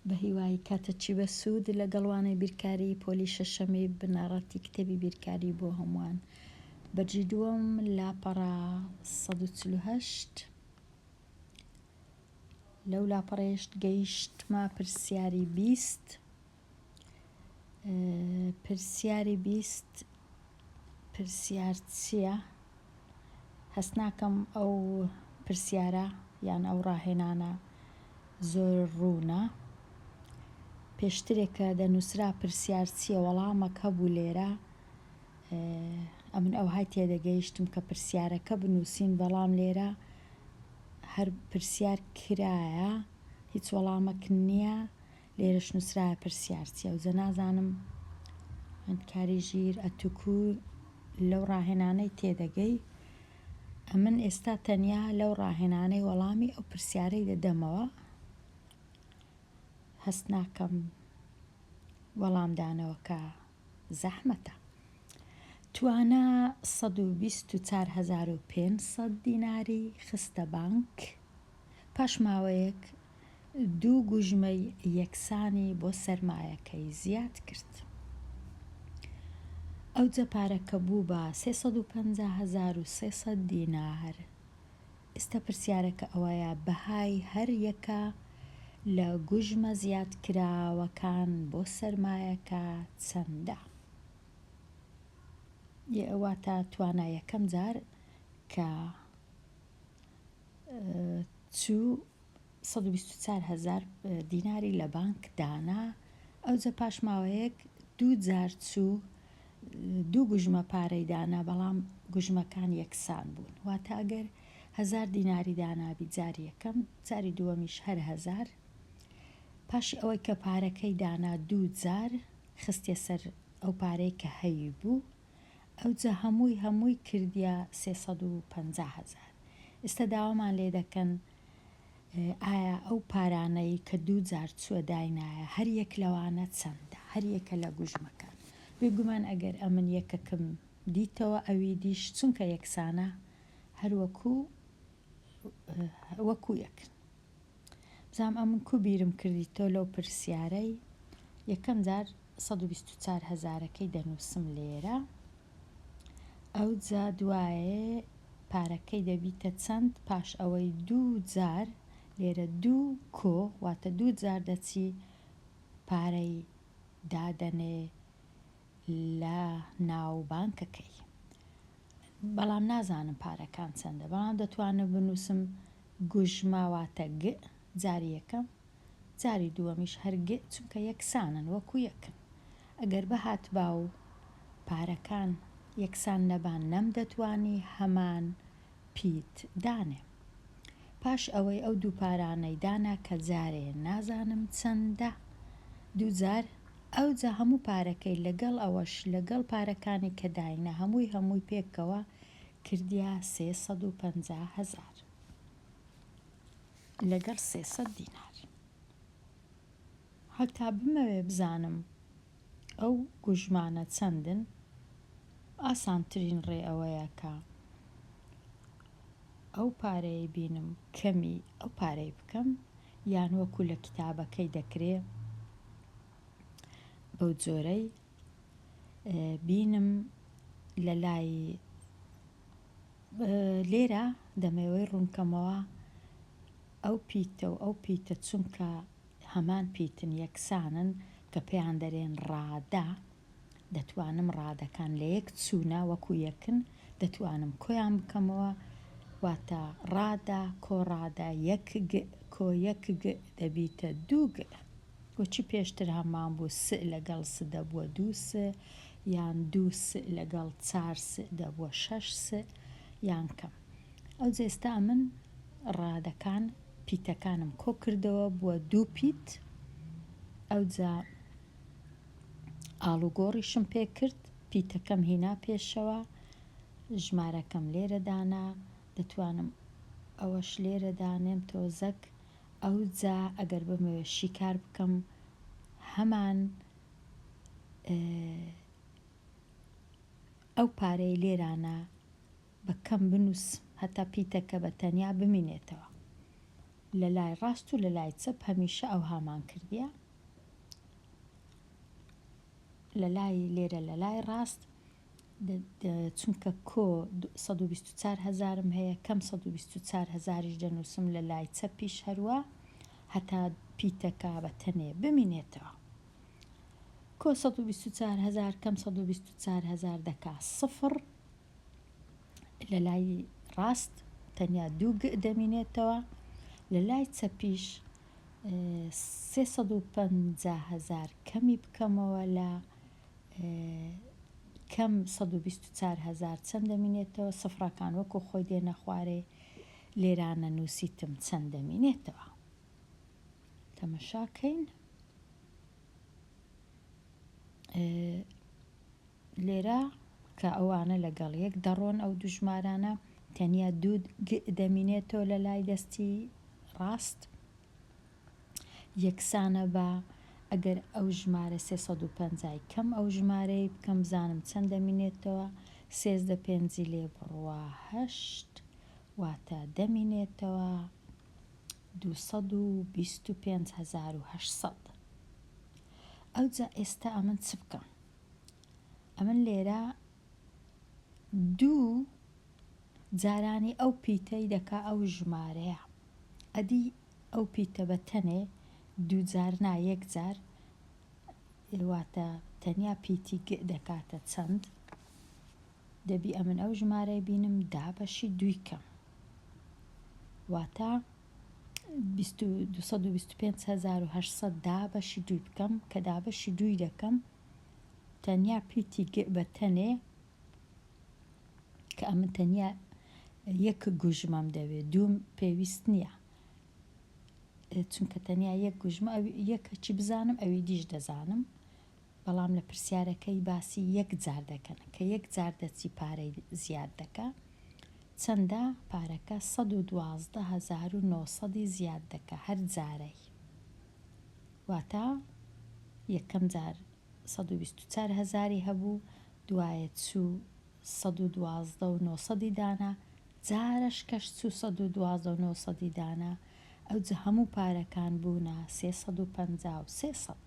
بەهیوای کاتەکی بەسوود لەگەڵ وانەی بیرکاری پۆلی شەشەمی بنەڕەتی کتێبی بیرکاری بۆ هەمووان بەرگی دووەم لاپەڕە 148 لەو لاپەڕەیەش گەیشتمە پرسیاری 20 پرسیاری 20 پرسیار چییە؟ هەست ناکەم ئەو پرسیارە یان ئەو ڕاهێنانە زۆر ڕوونە. پێشترێک کە دەنووسرا پرسیار چییە وەڵامەک هەبوو لێرە ئەمن ئەوهای تێدەگەیشتم کە پرسیارەکە بنووسین بەڵام لێرە هەر پرسیار کرایە هیچ وەڵامەک نییە لێرەش نووسرایە پرسیار چیە وزە نازانم خوێندکاری ژیر ئەتوکو لەو ڕاهێنانەی تێدەگەی ئەمن ئێستا تەنیا لەو ڕاهێنانەی وەڵامی ئەو پرسیارەی دەدەمەوە هەست ناکەم وەڵامدانەوەکە زەحمەتە توانا 124500 دیناری خستە بانک پاش ماوەیەک دوو گوژمەی یەکسانی بۆ سەرمایەکەی زیاد کرد. ئەوجە پارەکە بوو بە 350 هەزار و 300 دینار. ئێستا پرسیارەکە ئەوەیە بەهای هەر یەکە لە گوژمە زیادکراوەکان بۆ سەرمایەکە چەندە؟ واتە توانا یەکەم جار کە چوو 124 هەزار دیناری لە بانک دانا، ئەوجە پاش ماوەیەک دوو جار چوو دوو گوژمە پارەی دانا بەڵام گوژمەکان یەکسان بوون واتە ئەگەر هەزار دیناری دانابی جاری یەکەم جاری دووەمیش هەر هەزار پاشی ئەوەی کە پارەکەی دانا دوو جار خستیە سەر ئەو پارەی کە هەیبوو ئەوجا هەمووی هەمووی کردیە 350 هەزار ئێستا داوامان لێ دەکەن ئایا ئەو پارانەی کە دوو جار چووە داینایە هەر یەک لەوانە چەندە؟ هەر یەکە لە گوژمەکان. بێگومان ئەگەر ئەمن یەکەکم دیتەوە ئەوی دیش چونکە یەکسانە هەر وەکوو وەکوو یەکن. بزانم ئەمن کوو بیرم کردیتەوە لەو پرسیارەی یەکەم جار 124 هەزارەکەی دەنووسم لێرە. ئەوجا دوایێ پارەکەی دەبیتە چەند پاش ئەوەی دوو جار لێرە دوو کۆ واتە دوو جار دەچی پارەی دادەنێ لە ناو بانکەکەی بەڵام نازانم پارەکان چەندە بەڵام دەتوانم بنووسم گوژمە واتە گ جاری یەکەم جاری دووەمیش هەر گ چونکە یەکسانن وەکو یەکن ئەگەر بهاتبا و پارەکان یەکسان نەبان نەمدەتوانی هەمان پیت دانێم. پاش ئەوەی ئەو دوو پارانەی دانا کە جارێ نازانم چەندە دووجار ئەوجا هەموو پارەکەی لەگەڵ ئەوەش لەگەڵ پارەکانی کە داینا هەمووی هەمووی پێکەوە کردیا 350 هەزار لەگەڵ 300 دینار. هەتا بمەوێ بزانم ئەو گوژمانە چەندن، ئاسانترین ڕێ ئەوەیە کە ئەو پارەیەی بینم کەمی ئەو پارەی بکەم یان وەکو لە کیتابەکەی دەکرێ بەو جۆرەی بینم لە لای لێرە دەمەوەی ڕوونکەمەوە ئەو پیتە و ئەو پیتە چونکە هەمان پیتن یەکسانن کە پێیان دەرێن ڕادە دەتوانم ڕادەکان لە یەک چوونە وەکو یەکن دەتوانم کۆیان بکەمەوە واتە ڕادە کۆ ڕادە یەک گ کۆ یەک گ دەبیتە دوو گ وەچی پێشتر هەمان بوو س لەگەڵ س دەبووە دوو س یان دوو س لەگەڵ چار س دەبووە شەش س یان کەم ئەوجا ئێستا ئەمن ڕادەکان پیتەکانم کۆ کردەوە بووە دوو پیت ئەوجا ئاڵوگۆڕیشم پێ کرد پیتەکەم هینا پێشەوە ژمارەکەم لێرە دانا دەتوانم ئەوەش لێرە دانێم تۆزەک ئەوجا ئەگەر بمەوێت شیکار بکەم هەمان ئەو پارەی لێرانە بە کەم بنووسم هەتا پیتەکە بە تەنیا بمینێتەوە. لە لای ڕاست و لە لای چەپ هەمیشە ئەوهامان کردیە. لە لای لێرە لە لای ڕاست چونکە کۆ 124 هەزارم هەیە کەم 124 هەزاریش دەنووسم لە لای چەپیش هەروا هەتا پیتەکە بە تەنێ بمینێتەوە. کۆ 124 هەزار کەم 124 هەزار دەکا سفر لە لای ڕاست تەنیا دوو گ دەمینێتەوە لە لای چەپیش 350 هەزار کەمی بکەمەوە لە کەم 124 هەزار چەند دەمینێتەوە سفرەکان وەکو خۆی دێنە خوارێ لێرانە نووسیتم چەند دەمینێتەوە تەمەشاکەین لێرە کە ئەوانە لەگەڵ یەک دەڕۆن ئەو دوو ژمارانە تەنیا دوو گ دەمینێتەوە لە لای دەستی ڕاست یەکسانە بە ئەگەر ئەو ژمارە 350 ی کەم ئەو ژمارەی بکەم بزانم چەند دەمینێتەوە سێزدە پێنجی لێ بڕوا هەشت واتە دەمینێتەوە 225800 ئەوجا ئێستا ئەمن چ بکەم؟ ئەمن لێرە دوو جارانی ئەو پیتەی دەکا ئەو ژمارەیە ئەدی ئەو پیتە بە تەنێ دوو جار نا یەک جار واتە تەنیا پیتی گ دەکاتە چەند دەبی ئەمن ئەو ژمارەی بینم دابەشی دووی کەم واتە 225800 دابەشی دووی بکەم کە دابەشی دووی دەکەم تەنیا پیتی گ بە تەنێ کە ئەمن تەنیا یەک گوژمەم دەوێ دووم پێویست نییە چونکە تەنیا یەک گوژمە یەکەکی بزانم ئەوی دیش دەزانم بەڵام لە پرسیارەکەی باسی یەک جار دەکەن کە یەک جار دەچی پارەی زیاد دەکا چەندە پارەکە 112,900 زیاد دەکا هەر جارەی واتە یەکەم جار 124 هەزاری هەبوو دوایە چوو 112 و 900 دانا جارەش کەش چوو 112 و 900 دانا ئەوجە هەموو پارەکان بوونە 353 سەد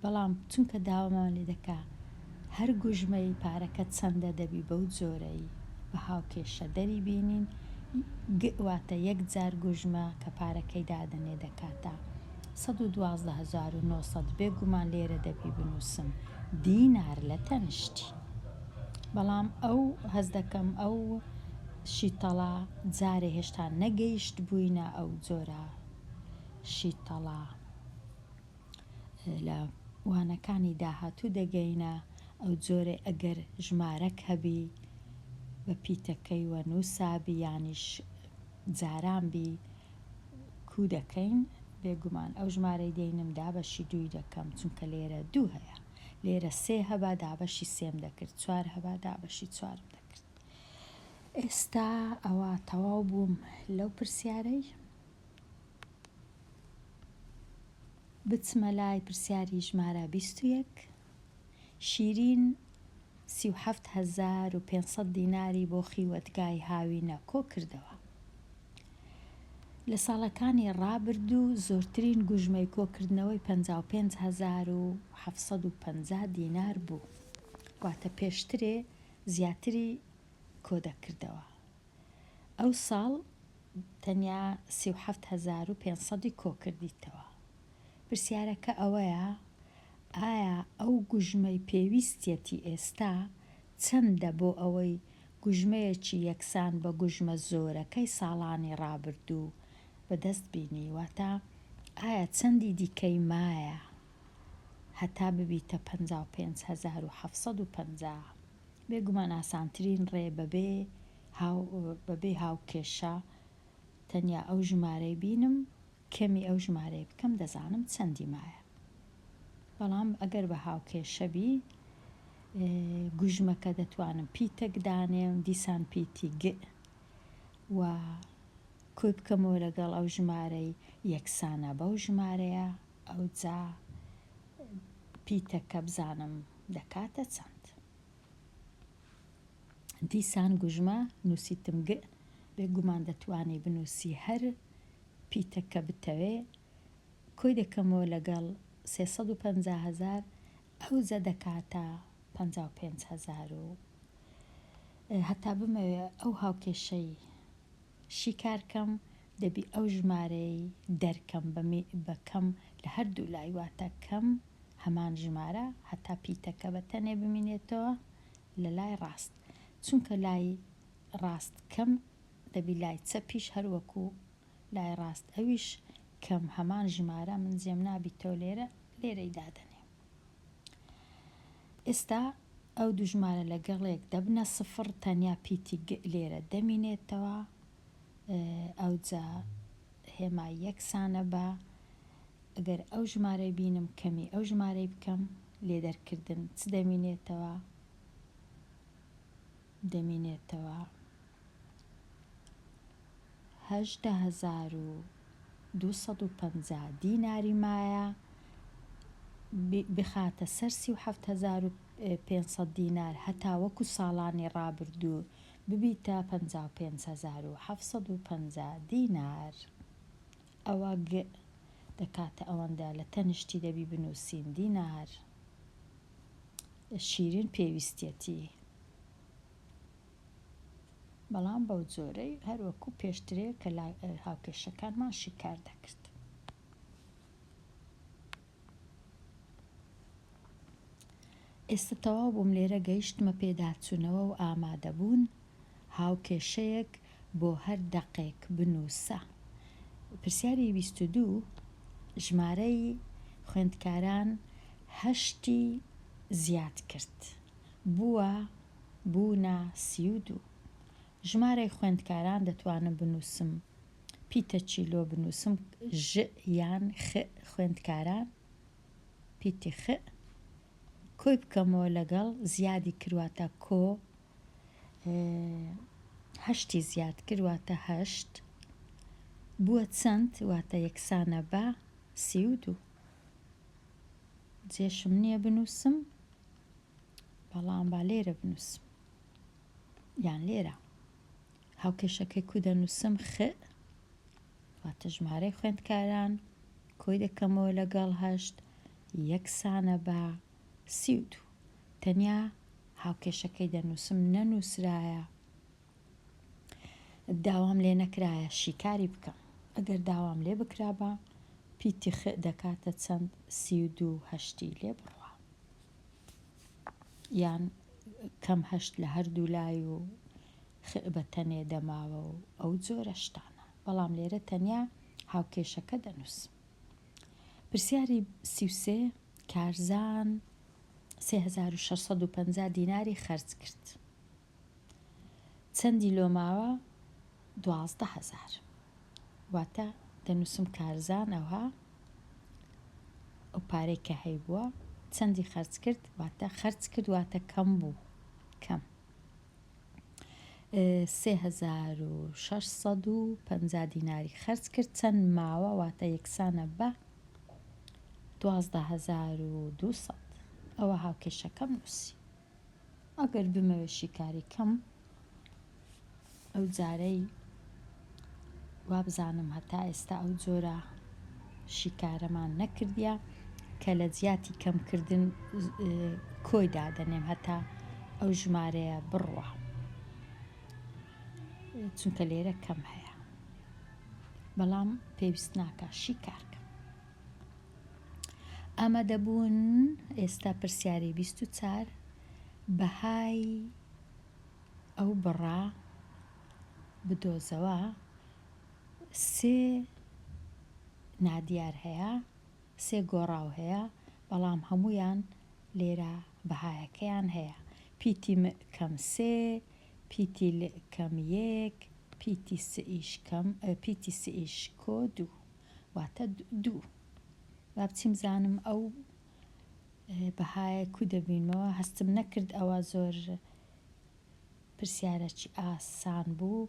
بەڵام چونکە داوامان لێ دەکا هەر گوژمەی پارەکە چەندە دەبی بەو جۆرەی بە هاوکێشە دەری بینین گ واتە یەک جار گوژمە کە پارەکەی دادەنێ دەکاتە 112900 بێگومان لێرە دەبی بنووسم دینار لە تەنیشتی بەڵام ئەو هەست دەکەم ئەو شیتەڵە جارێ هێشتا نەگەیشت بووینە ئەو جۆرە شیتەڵە لە وانەکانی داهاتوو دەگەینە ئەو جۆرەی ئەگەر ژمارەک هەبی بە پیتەکەی وە نووسابی یانیش جاران بی کوو دەکەین بێگومان ئەو ژمارەی دێنم دابەشی دووی دەکەم چونکە لێرە دوو هەیە لێرە سێ هەبا دابەشی سێم دەکرد چوار هەبا دابەشی چوارم دەکرد ئێستا ئەوە تەواو بووم لەو پرسیارەی بچمە لای پرسیاری ژمارە 21 شیرین 37500 دیناری بۆ خیوەتگای هاوینە کۆ کردەوە. لە ساڵەکانی ڕابردوو زۆرترین گوژمەی کۆکردنەوەی 55750 دینار بوو. واتە پێشترێ زیاتری کۆدەکردەوە. ئەو ساڵ تەنیا 37500 ی کۆکردیتەوە. پرسیارەکە ئەوەیە ئایا ئەو گوژمەی پێویستیەتی ئێستا چەندە بۆ ئەوەی گوژمەیەکی یەکسان بە گوژمە زۆرەکەی ساڵانی ڕابردوو بەدەست بینی واتە ئایا چەندی دیکەی مایە هەتا ببیتە 55750 بێگومان ئاسانترین ڕێ بەبێ هاو بەبێ هاوکێشە تەنیا ئەو ژمارەی بینم کەمی ئەو ژمارەی بکەم دەزانم چەندی مایە بەڵام ئەگەر بە هاوکێشە بی گوژمەکە دەتوانم پیتەک دانێم دیسان پیتی گ و کۆی بکەمەوە لەگەڵ ئەو ژمارەی یەکسانە بەو ژمارەیە ئەوجا پیتەکە بزانم دەکاتە چەند. دیسان گوژمە نووسیتم گ بێگومان دەتوانی بنووسی هەر. پیتەکە بتەوێ کۆی دەکەمەوە لەگەڵ 350 هەزار ئەوجە دەکاتە 55 هەزار و هەتا بمەوێ ئەو هاوکێشەی شیکار کەم دەبی ئەو ژمارەی دەرکەم بە کەم لە هەردوو لای واتە کەم هەمان ژمارە هەتا پیتەکە بە تەنێ بمینێتەوە لە لای ڕاست چونکە لای ڕاست کەم دەبی لای چەپیش هەر وەکو لای ڕاست ئەویش کەم هەمان ژمارە من جێم نابیتەوە لێرە لێرەی دادەنێم ئێستا ئەو دوو ژمارە لەگەڵێک دەبنە سفڕ تەنیا پیتی گ لێرە دەمینێتەوە ئەوجا هێمای یەکسانە بە ئەگەر ئەو ژمارەی بینم کەمی ئەو ژمارەی بکەم لێ دەرکردن چ دەمینێتەوە دەمینێتەوە 18250 دیناری مایە بخاتە سەر 37500 دینار هەتا وەکو ساڵانی ڕابردوو ببیتە 55750 دینار. ئەوە گ دەکاتە ئەوەندە لە تەنشتی دەبی بنووسین دینار شیرین پێویستیەتی. بەڵام بەو جۆرەی هەر وەکو پێشترێ کە هاوکێشەکانمان شیکار دەکرد. ئێستا تەواو بووم لێرە گەیشتمە پێداچوونەوە و ئامادەبوون هاوکێشەیەک بۆ هەر دەقێک بنووسە. پرسیاری 22 ژمارەی خوێندکاران هەشتی زیاد کرد بووە بوونە 32 ژمارەی خوێندکاران دەتوانم بنووسم پیتە چی لۆ بنووسم ژ یان خ خوێندکاران پیتی خ کۆی بکەمەوە لەگەڵ زیادی کرد واتە کۆ هەشتی زیاد کرد واتە هەشت بووە چەند واتە یەکسانە بە 32 جێشم نییە بنووسم بەڵام با لێرە بنووسم یان لێرە هاوکێشەکەی کو دەنووسم خ واتە ژمارەی خوێندکاران کۆی دەکەمەوە لەگەڵ هەشت یەکسانە بە 32 تەنیا هاوکێشەکەی دەنووسم نەنووسرایە داوام لێ نەکرایە شیکاری بکەم ئەگەر داوام لێ بکرابا پیتی خ دەکاتە چەند 32 هەشتی لێ بڕوا یان کەم هەشت لە هەردوو لای و خ بە تەنێ دەماوە و ئەو جۆرە شتانە بەڵام لێرە تەنیا هاوکێشەکە دەنووسم. پرسیاری 33 کارزان 3650 دیناری خەرج کرد چەندی لۆ ماوە؟ 12000 واتە دەنووسم کارزان ئەوها ئەو پارەی کە هەیبووە چەندی خەرج کرد واتە خەرج کرد واتە کەم بوو کەم 3650 دیناری خەرج کرد چەند ماوە واتە یەکسانە بە 12200 ئەوە هاوکێشەکەم نووسی ئەگەر بمەوێ شیکاری کەم ئەو جارەی وابزانم هەتا ئێستا ئەو جۆرە شیکارەمان نەکردیە کە لە جیاتی کەمکردن کۆی دادەنێم هەتا ئەو ژمارەیە بڕوا چونکە لێرە کەم هەیە بەڵام پێویست ناکا شیکارکەم. ئامادەبوون ئێستا پرسیاری 24 بەهای ئەو بڕە بدۆزەوە سێ نادیار هەیە سێ گۆڕاو هەیە بەڵام هەموویان لێرە بەهایەکەیان هەیە پیتی م کەم سێ پیتی ل کەم یەک پیتی سئیش کەم پیتی سئیش کۆ دوو واتە دوو با بچیم زانم ئەو بەهایە کو دەبینمەوە هەستم نەکرد ئەوە زۆر پرسیارەکی ئاسان بوو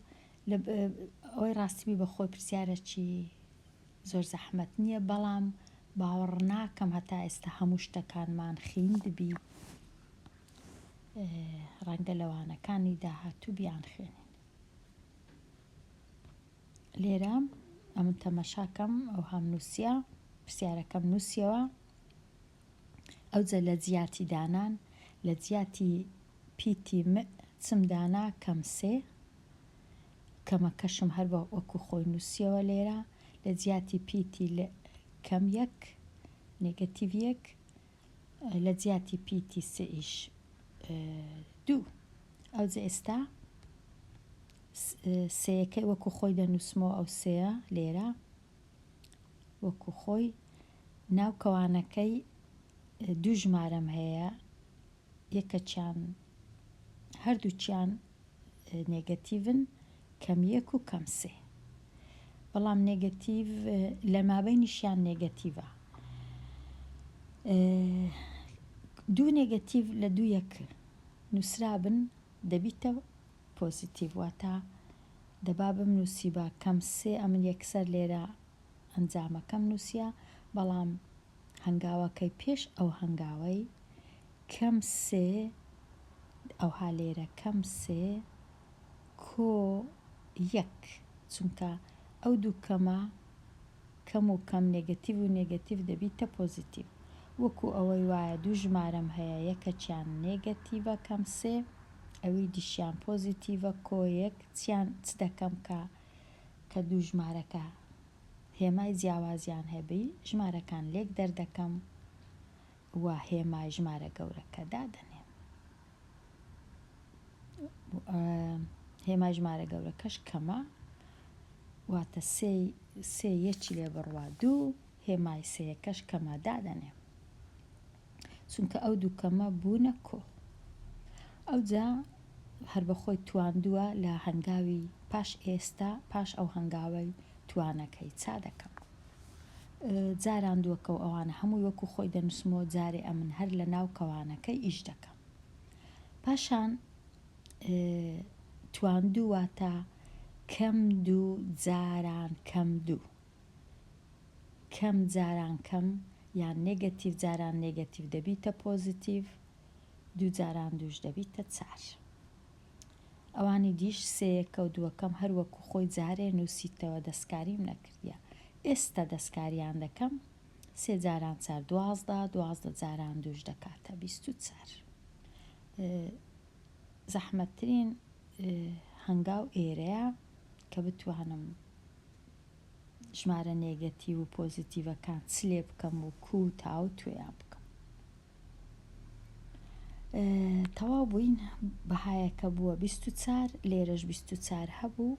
ئەوەی ڕاستی بی بەخۆی پرسیارەکی زۆر زەحمەت نییە بەڵام باوەڕ ناکەم هەتا ئێستا هەموو شتەکانمان خیندبی ڕەنگە لەوانەکانی داهاتوو بیان خوێنین لێرە. ئەمن تەمەشاکەم ئەوهام نووسیە پرسیارەکەم نووسیەوە ئەوجە لە جیاتی دانان لە جیاتی پیتی م چم دانا کەم سێ کەمەکەشم هەر بە وەکو خۆی نووسیەوە لێرە لە جیاتی پیتی ل کەم یەک نێگەتیڤ یەک لە جیاتی پیتی سئیش دوو ئەوجە ئێستا سێیەکەی وەکو خۆی دەنووسمەوە ئەو سێیە لێرە وەکو خۆی ناو کەوانەکەی دوو ژمارەم هەیە یەکەکیان هەردووکیان نێگەتیڤن کەم یەک و کەم سێ بەڵام نێگەتیڤ لە مابەینیشیان نێگەتیڤە دوو نێگەتیڤ لە دوو یەک نووسرابن دەبیتە پۆزیتیڤ واتە دەبا بمنووسیبا کەم سێ ئەمن یەکسەر لێرە ئەنجامەکەم نووسیە بەڵام هەنگاوەکەی پێش ئەو هەنگاوەی کەم سێ ئەوها لێرە کەم سێ کۆ یەک چونکە ئەو دوو کەمە کەم و کەم نێگەتیڤ و نێگەتیڤ دەبیتە پۆزیتیڤ وەکو ئەوەی وایە دوو ژمارەم هەیە یەکەکیان نێگەتیڤە کەم سێ ئەوی دیشیان پۆزیتیڤە کۆ یەک چیان چ دەکەم کە کە دوو ژمارەکە هێمای جیاوازیان هەبی ژمارەکان لێک دەردەکەم و هێمای ژمارە گەورەکە دادەنێم. هێمای ژمارە گەورەکەش کەمە واتە سێ سێ یەکی لێ بڕوا دوو هێمای سێیەکەش کەمە دادەنێم چونکە ئەو دوو کەمە بوونە کۆ ئەوجا هەر بەخۆی تواندووە لە هەنگاوی پاش ئێستا پاش ئەو هەنگاوەی توانەکەی چا دەکەم جاران دووەکە و ئەوانە هەمووی وەکو خۆی دەنووسمەوە جارێ ئەمن هەر لە ناو کەوانەکەی ئیش دەکەم پاشان تواندوو واتە کەم دوو جاران کەم دوو کەم جاران کەم یان نێگەتیڤ جاران نێگەتیڤ دەبیتە پۆزیتیڤ دوو جاران دووش دەبیتە چار. ئەوانی دیش سێیەکە و دووەکەم هەر وەکو خۆی جارێ نووسیتەوە دەستکاریم نەکردیە ئێستا دەستکاریان دەکەم سێ جاران چار 12 12 جاران دووش دەکاتە 24 زەحمەتترین هەنگاو ئێرەیە کە بتوانم ژمارە نێگەتیو و پۆزیتیڤەکان چ لێ بکەم و کوو تاو توێیان بکەم. تەواو بووین بەهایەکە بووە 24 لێرەش 24 هەبوو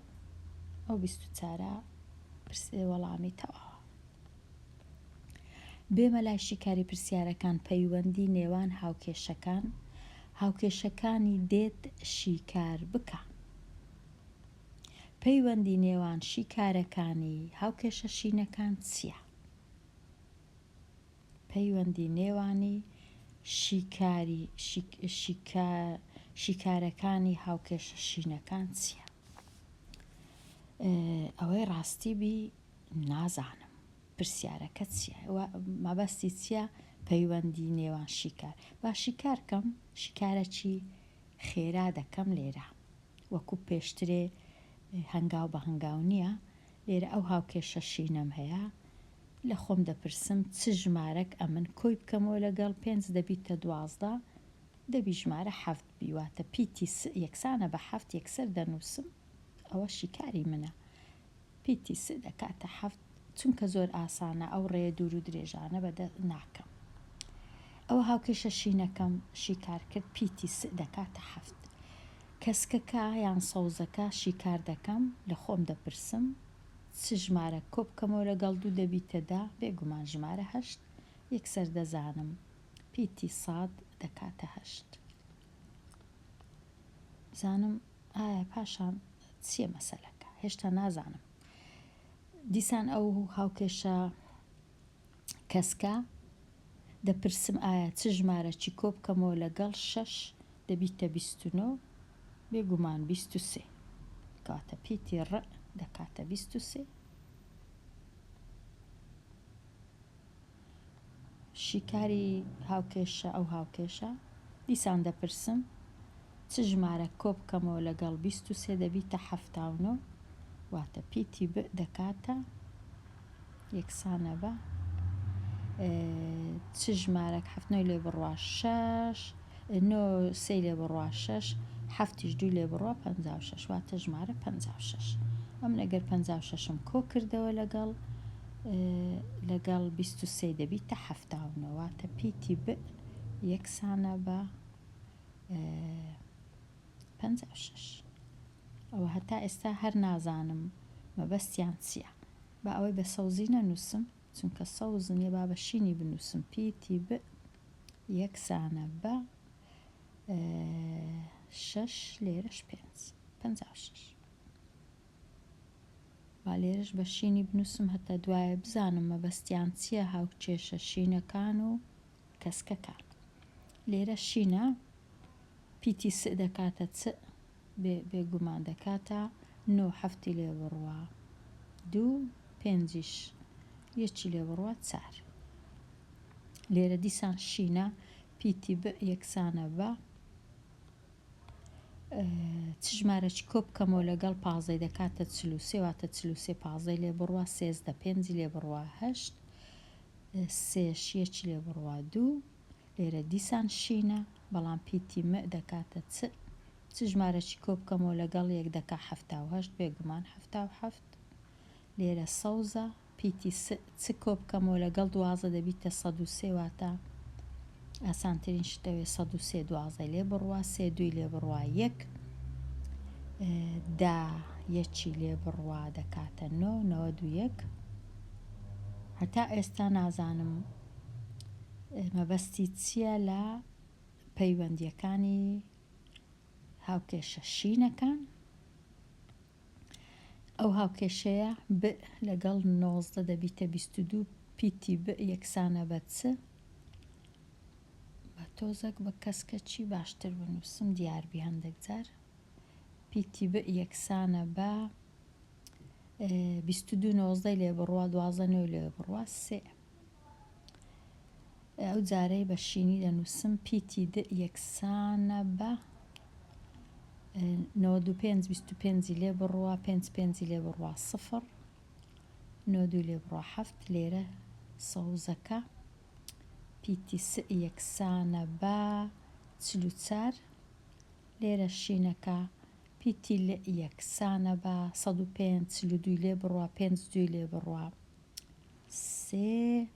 ئەو 24 پرسێ وەڵامی تەواوە. بێمە لای شیکاری پرسیارەکان پەیوەندی نێوان هاوکێشەکان هاوکێشەکانی دێت شیکار بکە. پەیوەندی نێوان شیکارەکانی هاوکێشە شینەکان چییە؟ پەیوەندی نێوانی شیکاری شیکارەکانی هاوکێشە شینەکان چییە؟ ئەوەی ڕاستی بی نازانم پرسیارەکە چییە مەبەستی چییە پەیوەندی نێوان شیکار با شیکار کەم شیکارەکی خێرا دەکەم لێرە وەکو پێشترێ هەنگاو بە هەنگاو نییە لێرە ئەو هاوکێشە شینەم هەیە لە خۆم دەپرسم چ ژمارەک ئەمن کۆی بکەمەوە لەگەڵ پێنج دەبیتە 12 دەبی ژمارە حەفت بی واتە پیتی س یەکسانە بە حەفت یەکسەر دەنووسم ئەوە شیکاری منە پیتی س دەکاتە حەفت چونکە زۆر ئاسانە ئەو ڕێیە دوور و درێژانە بە دە ناکەم ئەوە هاوکێشە شینەکەم شیکار کرد پیتی س دەکاتە حەفت کەسکەکە یان سەوزەکە شیکار دەکەم لە خۆم دەپرسم چ ژمارە کۆ بکەمەوە لەگەڵ دوو دەبیتە دە بێگومان ژمارە هەشت یەکسەر دەزانم پیتی ساد دەکاتە هەشت بزانم ئایا پاشان چییە مەسەلەکە هێشتا نازانم دیسان ئەو هاوکێشە کەسکە دەپرسم ئایا چ ژمارە چی کۆ بکەمەوە لەگەڵ شەش دەبیتە 29 بێگومان 23 کەواتە پیتی ڕ دەکاتە 23 شیکاری هاوکێشە ئەو هاوکێشە دیسان دەپرسم چ ژمارە کۆ بکەمەوە لەگەڵ 23 دەبیتە 79 واتە پیتی ب دەکاتە. یەکسانە بە چ ژمارەک حەفت نۆی لێ بڕوا شەش نۆ سێی لێ بڕوا شەش حەفتیش دووی لێ بڕوا 56 واتە ژمارە 56 ئەمن ئەگەر 56م کۆ کردەوە لەگەڵ لەگەڵ 23 دەبیتە 79 واتە پیتی ب یەکسانە بە 56 ئەوە هەتا ئێستا هەر نازانم مەبەستیان چییە با ئەوەی بە سەوزی نەنووسم چونکە سەوز نییە با بە شینی بنووسم پیتی ب یەکسانە بە شەش لێرەش پێنج 56 با لێرەش بە شینی بنووسم هەتا دوایە بزانم مەبەستیان چییە هاوکێشە شینەکان و کەسکەکان لێرە شینە پیتی س دەکاتە چ بێگومان دەکاتە نۆ حەفتی لێ بڕوا دوو پێنجیش یەکی لێ بڕوا چار. لێرە دیسان شینە پیتی ب یەکسانە بە چ ژمارەکی کۆ بکەمەوە لەگەڵ پازدەی دەکاتە 43 واتە 43 پازدەی لێ بڕوا سێزدە پێنجی لێ بڕوا هەشت سێش یەکی لێ بڕوا دوو لێرە دیسان شینە بەڵام پیتی م دەکاتە چ. چ ژمارەکی کۆ بکەمەوە لەگەڵ یەک دەکا 78 بێگومان 77 لێرە سەوزە پیتی س چ کۆ بکەمەوە لەگەڵ 12 دەبیتە 103 واتە ئاسانترین شت ئەوێ 103 دوازدەی لێ بڕوا سێ دووی لێ بڕوا یەک دا یەکی لێ بڕوا دەکاتە نۆ 91 هەتا ئێستا نازانم مەبەستی چییە لە پەیوەندییەکانی هاوکێشە شینەکان؟ ئەو هاوکێشەیە ب لەگەڵ 19 دەبیتە 22 پیتی ب یەکسانە بە چ؟ بە تۆزەک بە کەسکەچی باشتر بنووسم دیاربی هەندێک جار پیتی ب یەکسانە بە 22 نۆزدەی لێ بڕوا دوازدە نۆی لێ بڕوا سێ ئەو جارەی بە شینی دەنووسم پیتی د یەکسانە بە 95 25 لێ بڕوا 5 5 لێ بڕوا سفر 92 لێ بڕوا هەفت لێرە سەوزەکە پیتی س یەکسانە بە 44 لێرە شینەکە پیتی ل یەکسانە بە 105 42 لێ بڕوا 5 دوی لێ بڕوا سێ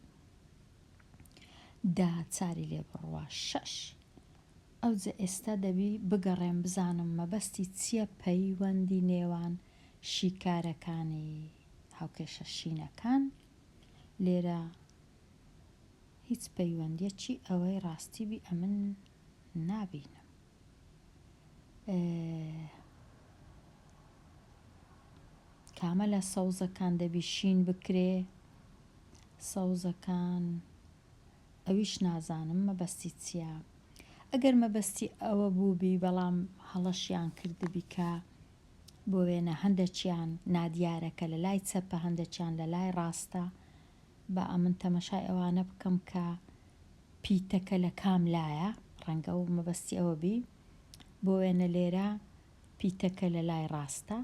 دا چاری لێ بڕوا شەش ئەوجە ئێستا دەبی بگەڕێم بزانم مەبەستی چیە پەیوەندی نێوان شیکارەکانی هاوکێشە شینەکان لێرە هیچ پەیوەندیەکی ئەوەی ڕاستی بی ئەمن نابینم. کامە لە سەوزەکان دەبی شین بکرێ سەوزەکان ئەویش نازانم مەبەستی چییە ئەگەر مەبەستی ئەوە بووبی بەڵام هەڵەشیان کردبی کە بۆ وێنە هەندەکیان نادیارە کە لە لای چەپە هەندەکیان لە لای ڕاستە با ئەمن تەمەشای ئەوانە بکەم کە پیتەکە لە کام لایە ڕەنگە ئەو مەبەستی ئەوە بی بۆ وێنە لێرە پیتەکە لە لای ڕاستە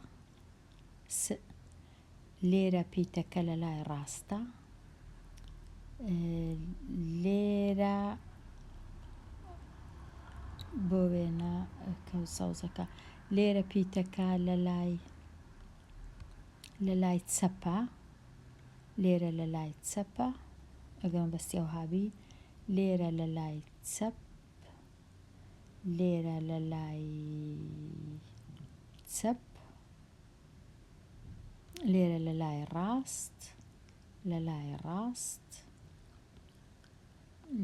س لێرە پیتەکە لە لای ڕاستە لێرە بۆ وێنە کە سەوزەکە لێرە پیتەکە لە لای لە لای چەپە لێرە لە لای چەپە ئەگەر مەبەستی ئەوها بی لێرە لە لای چەپ لێرە لە لای چەپ لێرە لە لای ڕاست لە لای ڕاست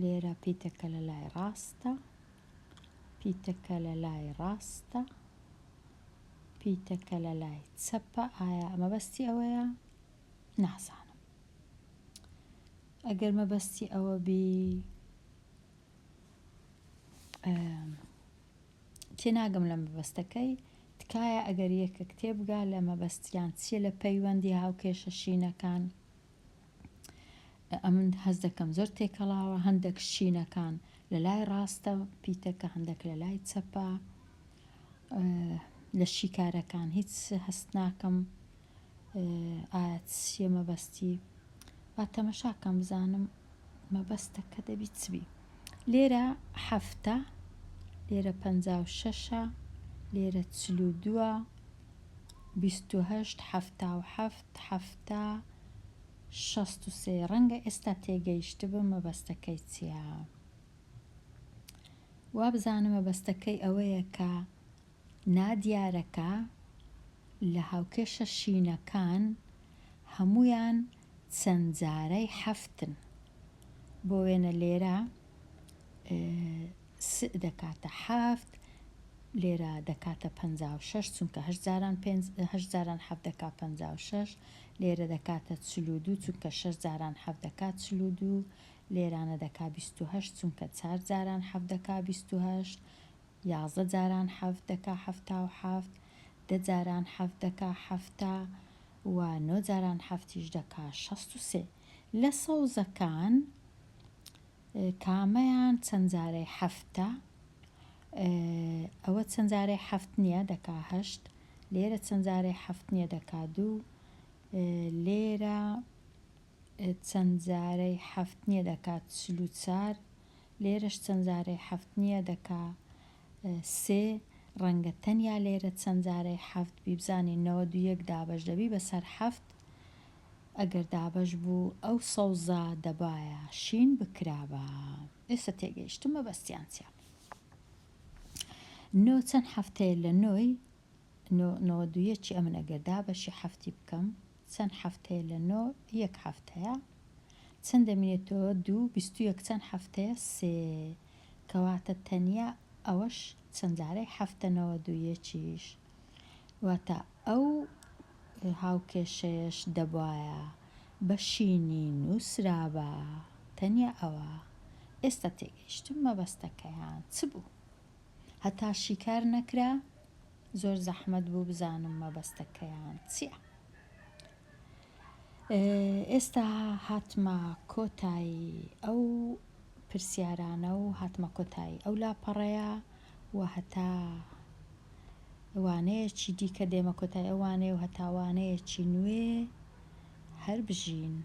لێرە پیتەکە لە لای ڕاستە پیتەکە لە لای ڕاستە پیتەکە لە لای چەپە ئایا مەبەستی ئەوەیە نازانم ئەگەر مەبەستی ئەوە بی تێناگەم لە مەبەستەکەی تکایە ئەگەر یەکێک تێبگا لە مەبەستیان چییە لە پەیوەندی هاوکێشە شینەکان ئەمن هەست دەکەم زۆر تێکەڵاوە هەندێک شینەکان لە لای ڕاستە پیتەکە هەندێک لە لای چەپە لە شیکارەکان هیچ هەست ناکەم ئایا چیە مەبەستی. با تەمەشا کەم بزانم مەبەستەکە دەبی چ بی. لێرە حەفتە، لێرە 56ە، لێرە 42ە، 28، 77، 70، 63. ڕەنگە ئێستا تێگەیشتبم مەبەستەکەی چییە. وابزانم مەبەستەکەی ئەوەیە کە نادیارەکە لە هاوکێشە شینەکان هەموویان چەند جارەی حەفتن. بۆ وێنە لێرە س دەکاتە حەفت، لێرە دەکاتە 56 چونکە هەشت جاران پێنج هەشت جاران حەفت دەکا 56، لێرە دەکاتە 42 چونکە شەش جاران حەفت دەکا 42، لێرانە دەکا 28 چونکە چار جاران حەفت دەکا 28، 11 جاران حەفت دەکا 77، دە جاران حەفت دەکا 70 و نۆ جاران حەفتیش دەکا 63. لە سەوزەکان کامەیان چەند جارەی حەفتە؟ ئەوە چەند جارەی حەفت نییە دەکا هەشت، لێرە چەند جارەی حەفت نییە دەکا دوو، لێرە چەند جارەی حەفت نییە دەکا 44، لێرەش چەند جارەی حەفت نییە دەکا سێ، ڕەنگە تەنیا لێرە چەند جارەی حەفت بی بزانین 91 دابەش دەبی بەسەر حەفت، ئەگەر دابەش بوو ئەو سەوزە دەبایە شین بکرابا. ئێستا تێگەیشتم مەبەستیان چیە. نۆ چەند هەفتەیە لە نۆی نۆ 91ی ئەمن ئەگەر دابەشی حەفتی بکەم چەند هەفتەیە لە نۆ یەک هەفتەیە چەند دەمینێتەوە دوو 21 چەند هەفتەیە سێ کەواتە تەنیا ئەوەش چەند جارەی هەفتە 91یش واتە ئەو هاوکێشەیەش دەبوایە بە شینی نووسرابا تەنیا ئەوە. ئێستا تێگەیشتم مەبەستەکەیان چ بوو. هەتا شیکار نەکرا زۆر زەحمەت بوو بزانم مەبەستەکەیان چییە. ئێستا هاتمە کۆتایی ئەو پرسیارانە و هاتمە کۆتایی ئەو لاپەڕەیە و هەتا وانەیەکی دیکە دێمە کۆتایی ئەو وانەیە و هەتا وانەیەکی نوێ هەر بژین.